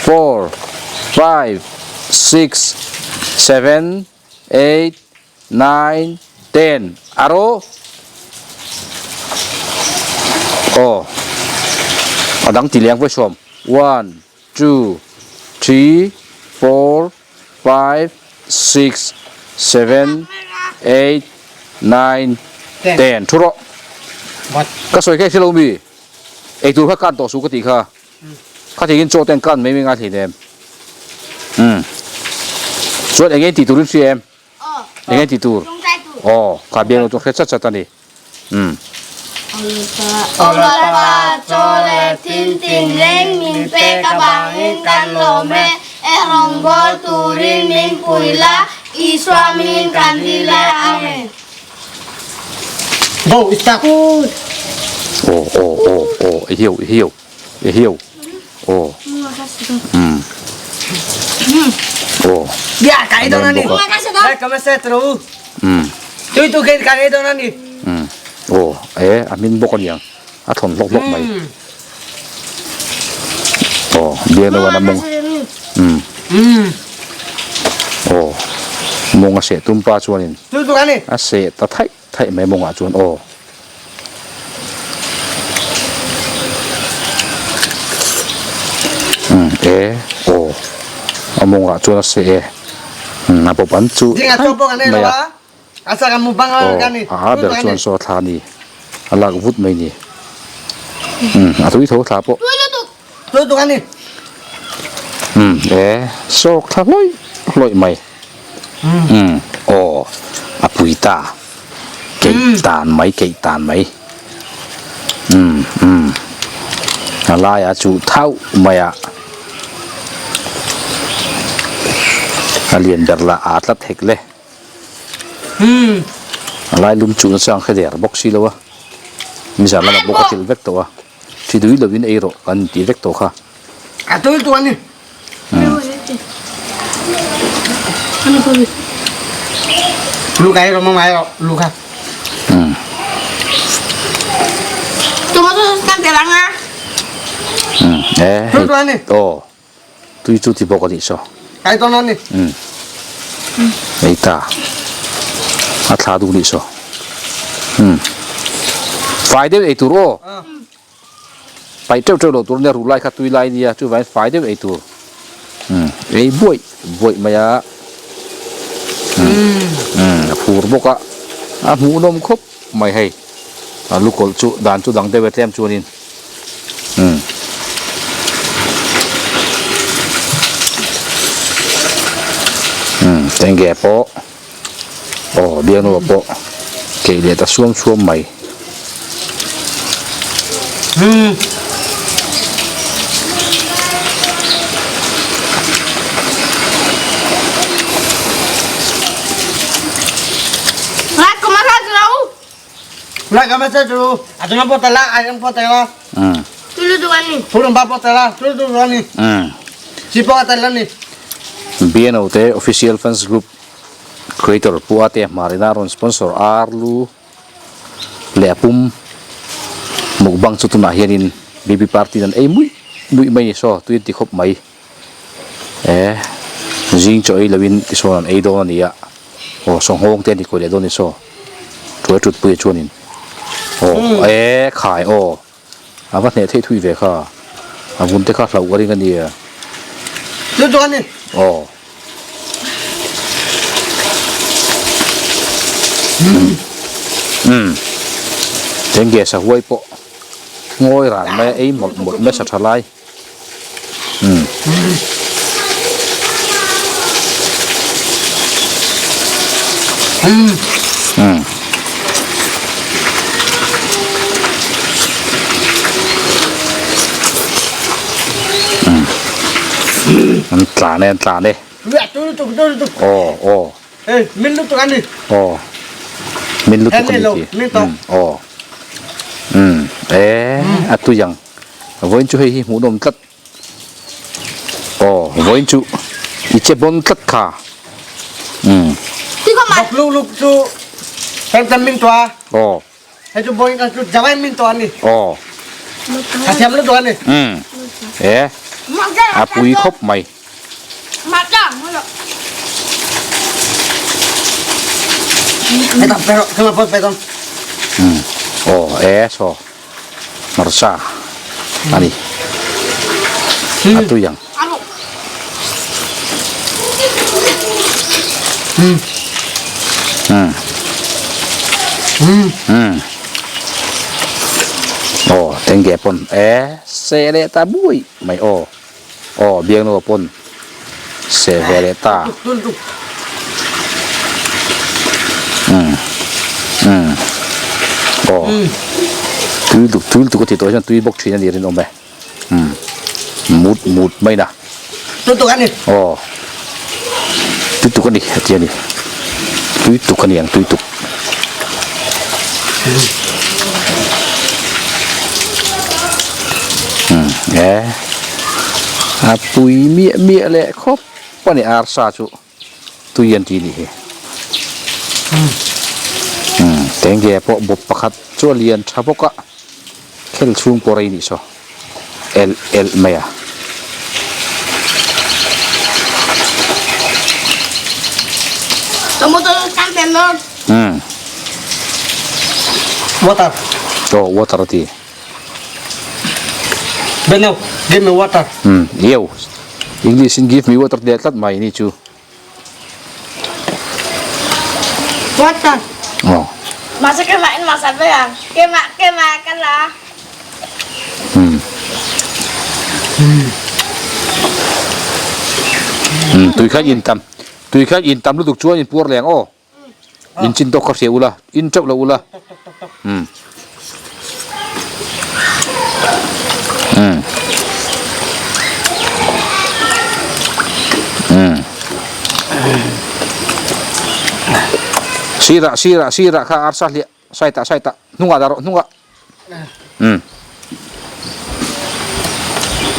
four, five, six, seven, eight, nine, ten. Aro. Aw, a dang ti leng vawi sawm. One, two, three, four, five, six, seven, eight, nine, ten thu rawh ka sawi kha i hrelo mi eitur kha kan tawh suh ka tih kha kha thingin chaw ten kan mai mai ngai thei em umm chuan eng nge tih turin hria em eng nge tih tur aw kha biang lo chu hre chat chat a ni. Umm. Awlapa chaw leh thil tinreng min pek avangin kan lawm e. E rawngbâwl turin min pui la, Isua min kan dil e. Amen. Bo istak. Aw aw aw aw i hiu i hiu i hiu aw umm aw. Bia kai dawn a ni. Umm. Tui tu khen kan ei dawn a ni. Umm. Aw, e, a hmin bawk a niang. A thawn hlawk hlawk mai. Aw, biak deuh a mawng. Umm. Umm. Aw, mawng a seh tum pa chuanin. Tui tu kan ni. A seh ta thaih thaih mai mawngah chuan aw. Umm, e, aw. A mawngah chuan a seh e. Umm, a bawp an chu Ding a chaw pawh kan ei lo mai a. a. A sak a mukbang Aw, kan ni. a a ber chuan saw thla a ni. A lak vut mai ni. Umm, a tui tho thla pawh. Tui lutuk. Tui lutuk a ni. Umm, e, sawk thla hlawih hlawih mai. Umm, aw, a pui ta. Keih tan mai, keih tan mai. Umm, umm, a laiah chu thauh mai a. A lian ber lah aa tlat hek le. A lai lum chuh na chuan hre der bawk si lo a. Nizan lamah pawh ka hrilh vek tawh a, thi dui lovin ei rawh kan tih vek tawh kha. A tui tu a ni. Lu kai rawh mama rawh lu kha. Tomato sauce kan tel ang a. Eh. Tui tu a ni. Aw. Tui chu ti bawk a nih saw. Kai tawn a ni. Ei ta. A thla duh nih saw. Fai deuh ei tur aw. Paih teuh teuh loh tur nia ruh lai kha tui lai nia chuvangin fai deuh ei tur. Ei buaih buaih mai a. A phur bawk a. A hmuhnawm khawp mai hei. A lukawlh chu dan chu dang deuh e tlem chuanin. Umm. Umm tenge pawh aw biaknaw pawh keih leh ta suam suam mai. Umm. Lai ka message ru a chung pawh tala a ang pawh tala Tulu tu ani. Thulung ba pawh tala tulu tu ani. Chi pawh tala ni. BNO te official fans group creator Pu Ate Hmarina rawn sponsor ar lu leh a pum mukbang chu tunah hianin BB party in an ei muih muih mai ni saw tui an ti khawp mai. E zing chaw ei loin tisawn an ei dawn a ni a aw sawnghawng te an ti kawi leh dawn a ni saw tuai tut pui ah chuanin aw e khai aw a va hneh theih thui ve kha a vun te kha hlauh ka ring a nia Chu chuan ni aw umm eng nge sahuai pawh ngawi ran mai a ei mawlh mawlh mai sa tha lai. Umm. Umm. An tlan e an tlan e. Aw aw. Min lutuk a ni. Aw. Min lutuk a ni ti. Aw. Umm. E a tui ang. Vawiin chu hei hi hmuhnawm tlat. Aw vawiin chu i che bawn tlat kha. Umm. Bawk luk luk chu heng tam min tua. Aw. Hei chu vawiin kan chu jawai min tua a ni. Aw. A thiam lutuk a ni. Umm. E a pui khawp mai. Hei tak pe rawh, thil a pawn pe dawn. Umm. Aw e saw. Hmarcha a ni a tui ang. Aw tenge pawn e se leh ta bui mai aw aw biangnu pawn se ve leh ta. Aw tui tuk tui tuk a ti tawh hian tui bawk thin a ni rinawm e mut mut mai na tui tuk a ni aw tui tuk a ni a ti a ni tui tuk a ni ang tui tuk e a pui miah miah leh khawp a ni arsa chu. Tui an ti nih hi. Umm tenge pawh bawp pakhat chu a lian tha bawk a, khel chhung pawh rei nih saw elh elh mai a. Umm. Water. Aw water a ti. Beno, give me water. Umm, yo. English in give me water tih tlat mai ni chu. Water. Oh. Masa ke main masa apa ya? Ke ma ke makan lah. Hmm. Hmm, tui khan in tam. Tui khan in tam lutuk chuan in puar leng aw. In chin tawk kha hria ula, in teuh lo ula. Umm. Umm. Umm. Sirah sirah sirah kha arsa hliah saitah saitah hnungah dah rawh hnungah. Umm.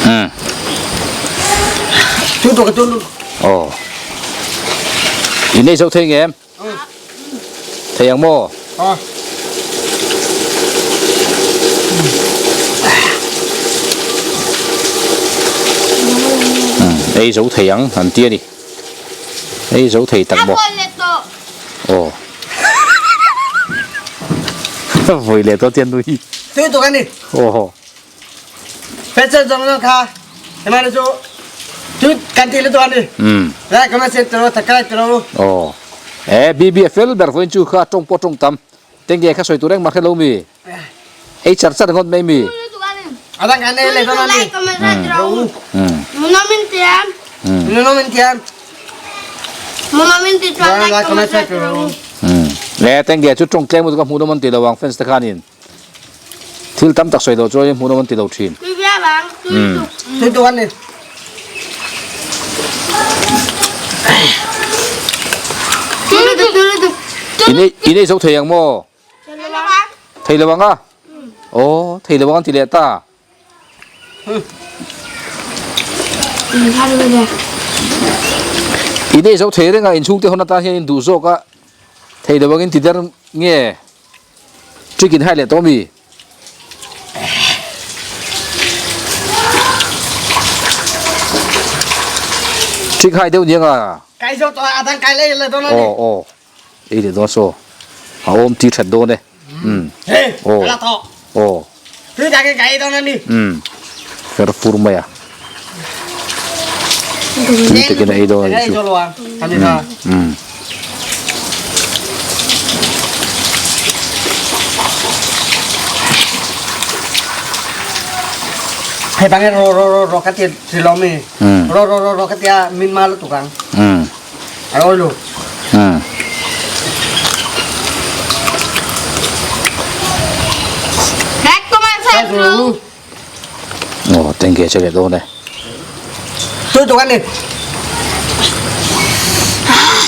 Umm. Tu tu ka tu lu. Aw. In ei zo thei nge em? Thei ang maw? Aw. Umm ei zo thei ang an ti a ni. Ei zo thei tak maw? Aw. Vawi leh tawh tian nui. Tui tuk a ni. Aw. Petrol zawng zawng kha hemai chu tui kan ti lutuk a ni. Umm. Lai ka message tiro thakai tiro. Aw. E BB a fel ber vawiin chu kha tawng pawh tawng tam. Tenge kha sawi tur engmah hre lo mi. Ei char char ngawt mai mi. Adang kan ei leh dawn a ni. Umm. Munamin tiam. Munamin tiam. Munamin ti chuan like comment share tiro. Umm. E tenge chu tawng tlem lutuk a hmuh nawm an ti lo ang fans te khanin. Thil tam tak sawi loh chuan hmuh nawm an ti lo thin. Tui viau ang, tui tuk. Tui tuk an ni. Tui lutuk, tui lutuk. In ei, in ei zo thei ang maw? Thei lo ang. Thei lo ang a? Aw, thei lo ang an ti leh ta. In ei zo thei reng a, inchhungte hawn atan hian in duh zawk a, thei lo ang in ti der nge? Chicken hai leh tawh mi? Chick hai deuh niang a. Kai zo tawh a dang kai leh leh dawn a ni. Aw aw. Ei leh dawn saw. A awm ti that dawn e. Um. Hey, Aw. ala tawh. Aw. Tui tak in kai dawn a ni. Um. Fer fur mai a. Tui takin a ei dawn a nih chu. Um. Hei bang ro ro ro ro ka ti ti lo mi. Ro ro ro ro ka tia min ma lu tukang. Um. A ro lu. Um. Like comment share. Aw tengge che leh dawn e. Tui tuk an ni.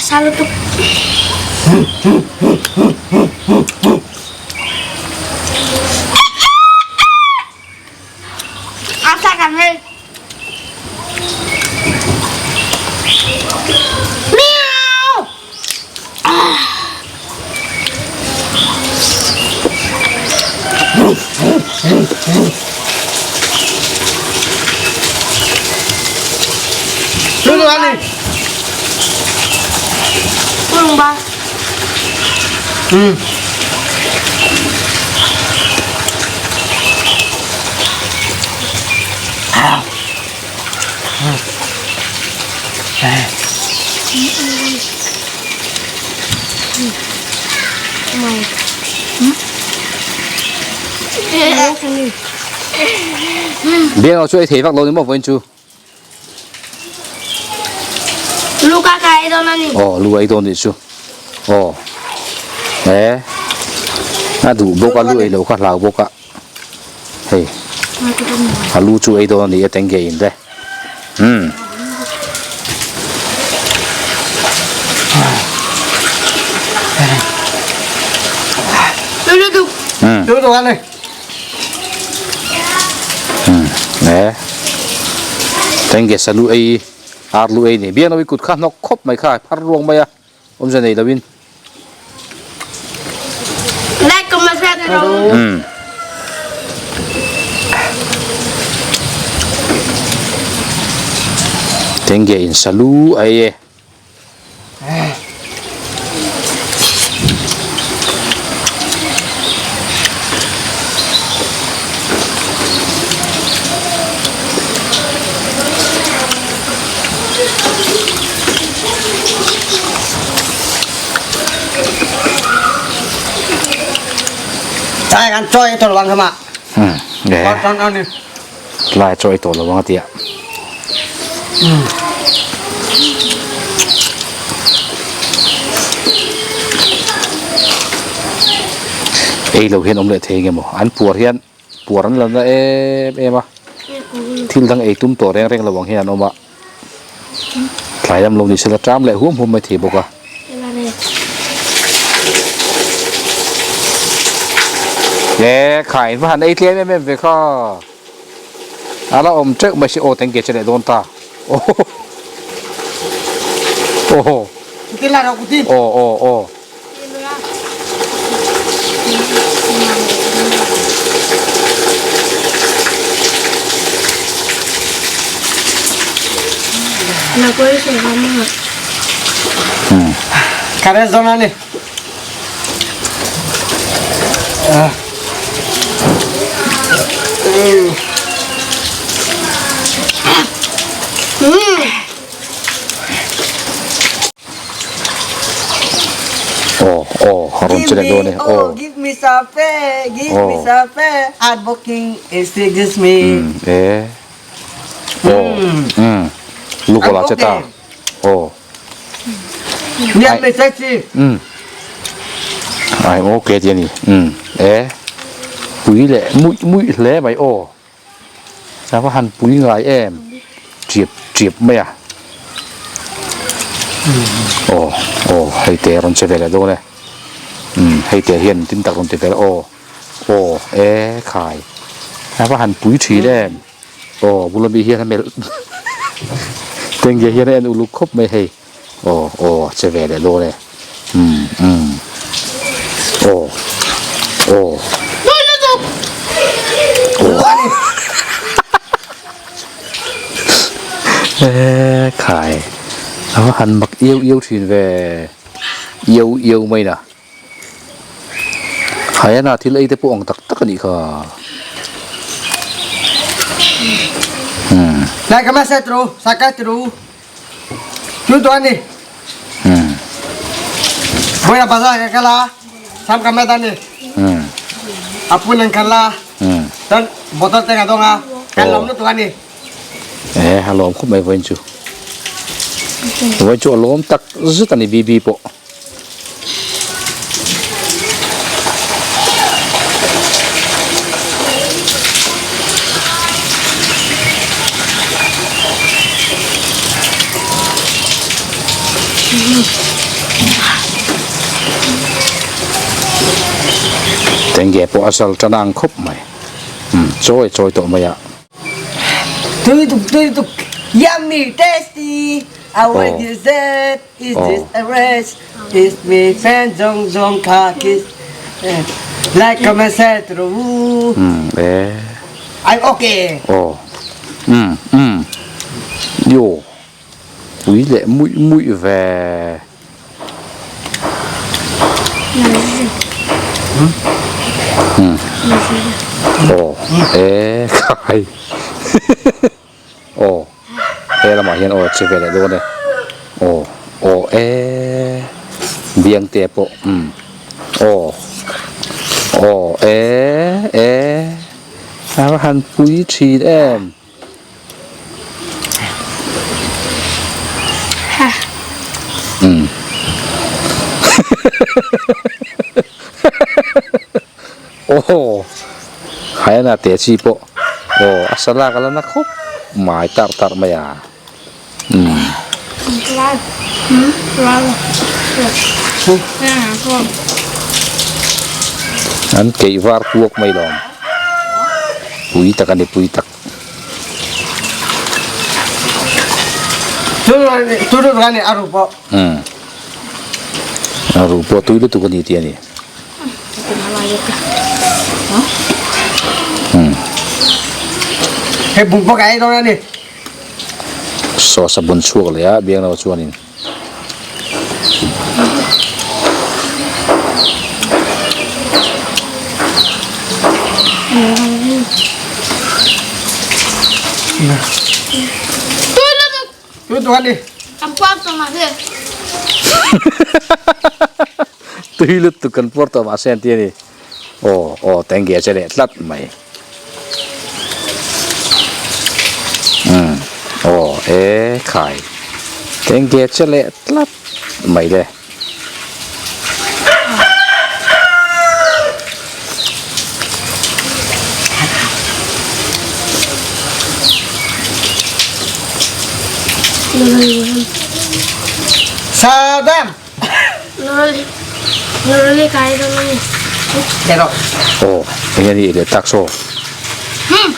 Sa lutuk. A sa kan hei. Meow. Tui tuk an ni. Pulung ba. Hmm. Biang chu ei thei vak lo ni maw vawiin chu. Lu ka ka ei dawn a ni. Aw lu ei dawn nih chu. Aw he a duh bawk a lu ei lo kha hlau bawk a. Hei a lu chu ei dawn a ni e tengge in te umm. Umm umm e tengge salu ei ar lu ei ni biang lo i kut kha hnawk khawp mai kha phar ruang mai a. Awmze nei loin. Like comment share te ro. Umm. Tenge in salu a ei e. Tlai kan chaw ei tawh lo ang kha mah. Hmm. Tan an ni. Tlai chaw ei tawh lo ang a tia. Ei lo hian awm leh thei nge maw? An puar hian puar an la na em em a thil dang ei tum tawh reng reng lo ang hian an awm a tlai lam lo ni sela ṭam leh huam huam mai thei bawk a. E khai va han ei tlem em em ve kha. A la awm teuh mai si aw tengge che leh dawn ta. Aw aw. Kutin la rawh kutin. Aw aw aw. Current zawn a ni. Aw aw a rawn che leh dawn e aw. Give me safe, give me safe, I'm walking is this me. E aw um lukola che ta aw. Niam me sexy. Um I'm okay ti a ni um e pui leh muih muih hle mai aw. A va han pui ngai em chiap chiap mai a aw aw hei te rawn che ve leh dawn e umm hei te hian tin tak rawn ti vel aw aw e khai a va han pui thin em aw bula mi hian a melh tengge hian a en uluk khawp mai hei aw aw che ve leh dawn e umm umm aw aw e khai a va han mak iau iau thin ve iau iau mai na Hayana thil ei te pawh ang tak tak a nih kha umm Lai ka message ru sakai ru Chu to ani. Hmm. Boya bazar ka kala. Sam ka meda ni. Hmm. Apu nang kala. Hmm. Tan botol te ka donga. Kan lom lu tu ani. Eh, a lawm khawp mai vawiin chu. Vawiin chu a lawm tak zet ani BB pawh. Tengge pawh a zal tan ang khawp mai umm chawi chawi tawh mai a. Tui tuk tui tuk yummy tasty I want dessert. Is this a race? Is me fan zong zong kha kiss Like comment share through Eh. I'm okay. Oh. Mm mm. Yo. Pui leh muih muih ve. Hmm. Oh. Eh khai. Aw he lamah hian aw che ve leh dawn e aw aw e biang te pawh umm aw aw e e a va han pui thin em. Umm Aw Haina te chi pawh aw a salak a la na khawp mai tarh tarh mai a umm. An keih var kuak mai lawm pui tak a ni pui tak. Umm a ruh pawh tui lutuk a ni tih a ni. Hei bung pawh ka ei dawn a ni. Sauce a bun chhuak leh a biang lo chuanin. Tui lutuk a ni. Kan puar tawh mahse. Tui lutuk kan puar tawh mahse an ti a ni. Aw aw tengge a che leh tlat mai. Umm aw e khai tengge a che leh tlat mai le. Sadam. Enge ni leh tak saw. Hmm,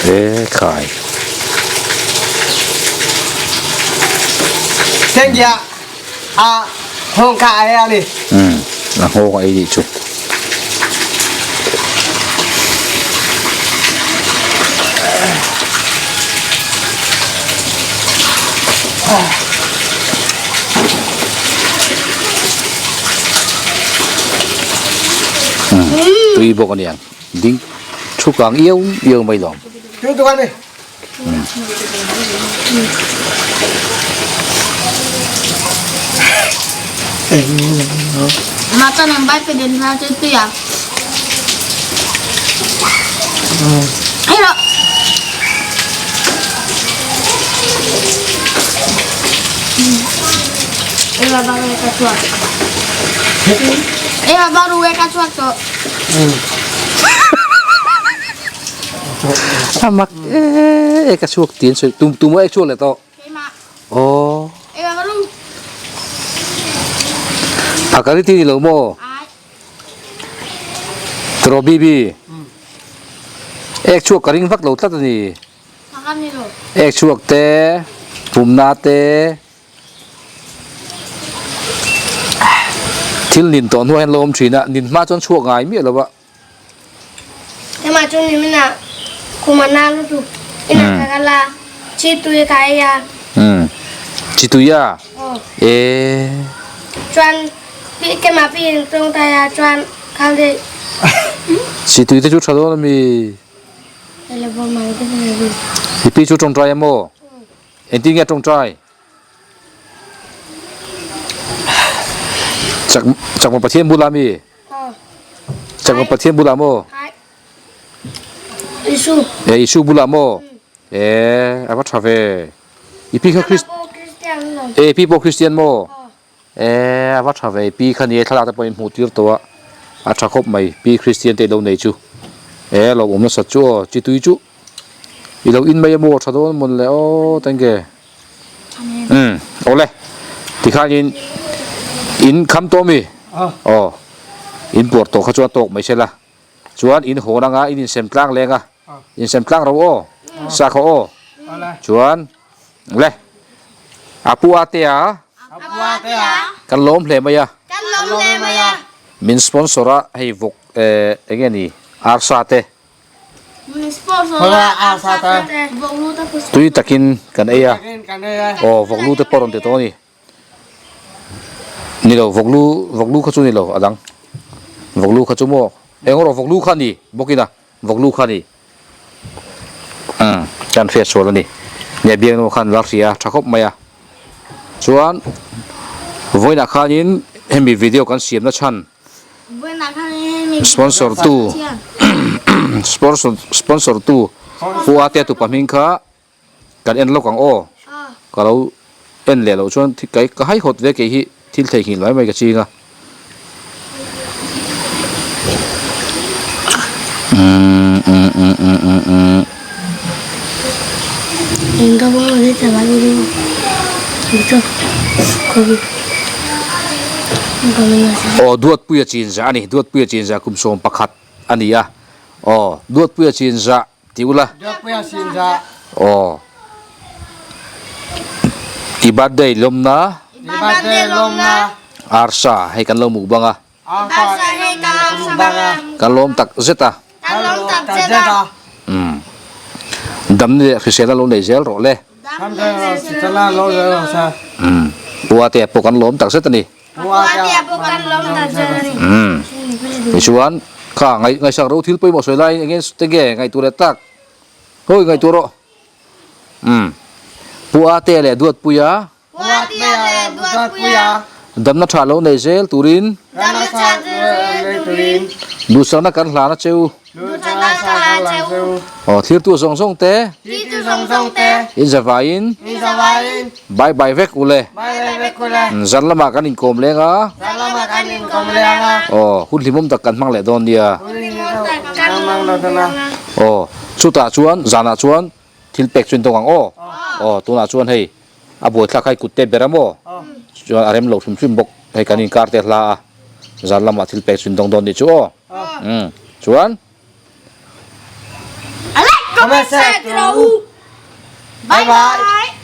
e khai. Thank you. A hong ka ai ani. Hmm, a hong ai ni chu. Tui bawk a niang ding thu kang iau iau mai lawm. Tui tuk a ni. Mah chuan an vai pe den hna chu tui a. Hei rawh. Eva baru ka chuak. Eva baru ka chuak to. A mak e ka chhuak tin sawi tum tum a chhuak leh tawh. Aw. Phakari ti ni lo maw? Tiraw Bibi. Ek chhuak ka ring vak lo tlat a ni. Ek chhuak te, pumna te, thil nin tawh hnuah hian lo awm thin a, nin hma chuan chhuak ngai miah lo va. Ema chu ni mina kuma na lutu ina kakala chi tui ka ya. Chi tui a? E. Chuan pi ke ma pi in tong ta ya chuan khal de. Chi tui te chu tha dawn ami. Ele bo mai te ni. I pi chu tawngtai emaw? Engtin nge tawngtai? Chak chakma Pathian bula mi? Chakma Pathian bula maw? Isu. E Isu bula maw? E a va tha ve. I pi kha Christ E pi pawh Christian maw? E a va tha ve pi kha ni e thlalak te pawh in hmuh tir tawh a. A tha khawp mai pi Christian te lo nei chu. E lo awm nasa chu aw chi tui chu. I lo in mai a maw tha dawn mawn le aw thank you. Umm awle tikhanin in kham tawh ami aw in puar tawh kha chuan tawk mai sela chuan in hawn anga in insem tlang leng a insem tlang ro aw sakhaw aw chuan le a pu a te a kan lawm hle mai a min sponsor a hei vawk eh enge ni arsa te. Tui takin kan ei a, aw vawklu te pawh rawn ti tawh a ni. Ni lo vawklu vawklu kha chu ni lo a dang vawklu kha chu maw eng erawh vawklu kha a ni bawkin a vawklu kha a ni umm kan hriat sual a ni nia biangnu khan la hria tha khawp mai a chuan vawiinah khanin hemi video kan siamna chhan. Sponsor tu sponsor tu Pu Atea tupa hming kha kan en lawk ang aw ka lo en leh loh chuan ka haihawt ve kei hi thil theihnghilh mai mai ka ching a Aw Duatpuia chinzah a ni, Duatpuia chinzah kum 11 a ni a, aw Duatpuia chinzah ti ula. Duatpuia chinzah. Aw i birthday lawmna. I birthday lawmna. Arsa hei kan lo mukbang a. Arsa hei kan lo mukbang a. Kan lawm tak zet a. Kan lawm tak zet a. Umm damni leh hrisel a lo nei zel rawh le. Umm Puatea pawh kan lawm tak zet a ni. Puatea pawh kan lawm tak zet a ni. Umm tichuan kha ngaihsak ro thil pawimawh sawi laiin enge enge ngaihtuah leh tak hawi ngaihtuah rawh. Umm Puatea leh Duatpuia. Puatea leh Duatpuia. Damna tha lo nei zel turin. Damna tha zel turin. Duhsakna kan hlan a cheu. Duhsakna kan hlan a cheu. Aw thirtu zawng zawng te. Thirtu zawng zawng te. In zavaiin. In zavaiin. Bye bye vek ule. Bye bye vek ule. Zan lamah kan inkawm leng a. Zan lamah kan inkawm leng a. Aw hun hlimawm tak kan hmang leh dawn nia. Hun hlimawm tak kan hmang leh dawn a. Aw chutah chuan zanah chuan Thil pek chu in tawng ang aw. Aw tunah chuan hei a buaithlak kha i kut te ber a maw? Chuan a rem lo hrim hrim bawk. Hei kan inkar te hla a, zan lamah thil pek chhun dawng dawn nih chu aw. Umm chuan. Like, comment, share, rawh u. Bye bye.